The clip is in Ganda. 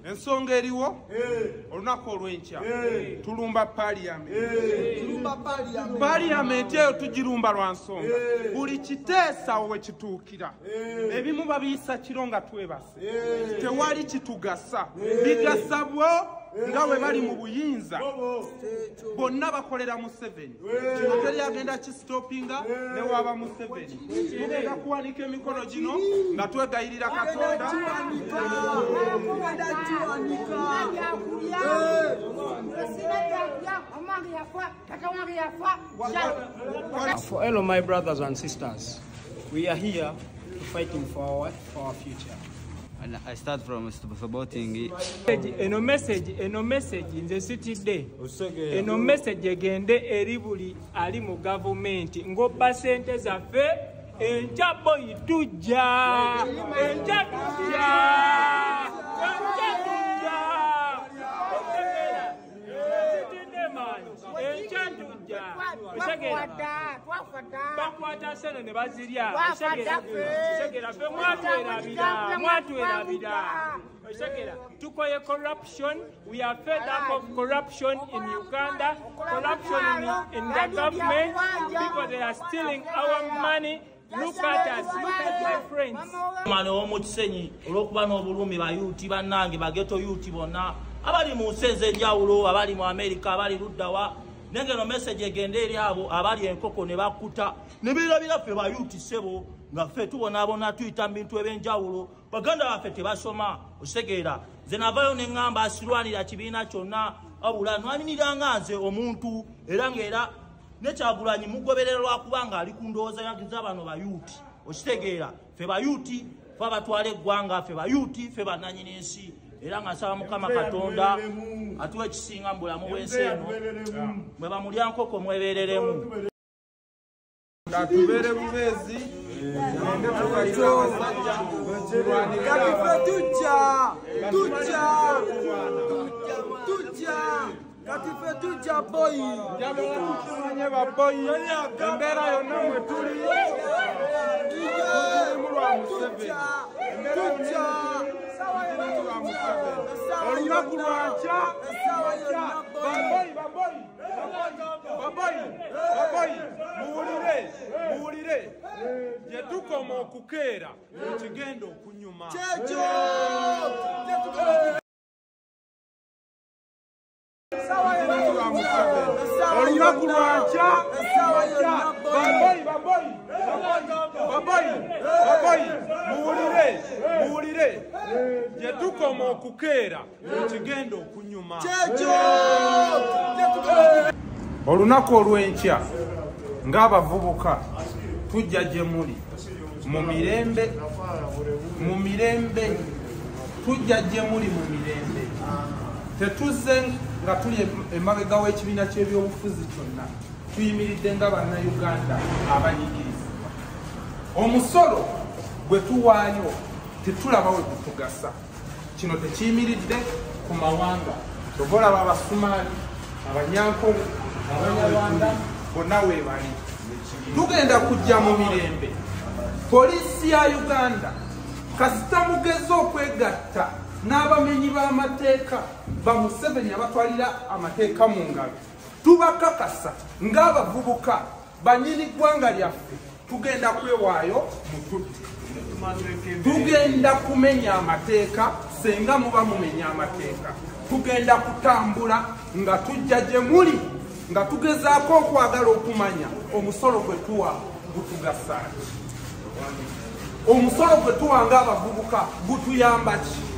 Ensonga eriwo olunaku olw'enkya tulumba parliament. Parliament eyo tugirumba lwa nsonga. Buli kiteesa we kituukira. Ebimu babiyisa kiro nga twebase. Tewali kitugasa. Bigasa bwo nga we bali mu buyinza. Bonna bakolera Museveni. Kino teri agenda kisitopinga ne waba Museveni. Tugenda kuwanika emikono gino nga twegayirira Katonda. For all of my brothers and sisters, we are here to fighting for our future. And I start from supporting. Eno message in the city day. Eno message egende eri buli ali mu government ngobba sente zaffe enja boy tujja. Enja tujja. Enja tujja. Enja tujja. Bakwata sente ne bazirya. Oshegera ffe mwatwerabira. Oshegera tukoye corruption. We are fed up of corruption in Uganda, corruption in the government. People, they are stealing our money. Look at us, look at my friends. Mwana w'omukisenyi olw'okuba n'obulumi bayuti bannange bageto yuti bonna abali mu nsi ez'enjawulo, abali mu America, abali luddawa. Nengeno message egende eri abo abali enkoko ne bakuta ne birabira ffe bayuti ssebo nga ffe tubonaabona tuyita mu bintu eb'enjawulo. Baganda baffe tebasoma osegeera. Nze navayo ne ŋŋamba asirwanira kibiina kyonna wabula nwaniniranga nze omuntu era ng'era ne Kyagulanyi mugoberera lwakubanga ali ku ndowooza za bano bayuti okitegeera. Ffe bayuti ffe abatwala eggwanga, ffe bayuti ffe bannannyini nsi. Era nga nsaba Mukama Katonda atuwe ekisinga mu bulamu bw'ensi eno. Mwe bamulya nkoko mwebeereremu. Nga tubeere bubeezi tugende tubalira abasajja tulwanirire Tujja kati ffe tujja boyi. Njagala baboyi embeera yonna mwe tuli tulimu lwa Museveni. Embeera yonna lwa Museveni. Olunaku lwankya baboyi baboyi baboyi baboyi muwulire muwulire gye tukoma okukeera ekigenda okunyuma. Olunaku lwankya baboyi baboyi baboyi baboyi muwulire muwulire gye tukoma okukeera ekigenda okunyuma. Olunaku olw'enkya ng'abavubuka tujja gye muli mu mirembe, mu mirembe tujja gye muli mu mirembe. Tetuzze nga tuli emabega w'ekibiina ky'ebyobufuzi kyonna, tuyimiridde nga bannayuganda abanyigirizibwa. Omusolo gwe tuwaayo tetulaba we gutugasa. Kino tekiyimiridde ku mawanga. Kyova olaba Abasumaali, Abanyankole, Abanyarwanda bonna weebali. Tugenda kujja mu mirembe. Poliisi ya Uganda kasita mugeze okwegatta n'abamenyi b'amateeka ba Museveni abatwalira amateeka mu ngalo. Tubakakasa ng'abavubuka bannyini ggwanga lyaffe tugenda kwewaayo mutudde. Tugenda kumenya amateeka senga muba mumenya amateeka. Tugenda kutambula nga tujja gye muli nga tugezaako okwagala okumanya omusolo gwe tuwa gutugasa ki. Omusolo gwe tuwa ng'abavubuka gutuyamba ki?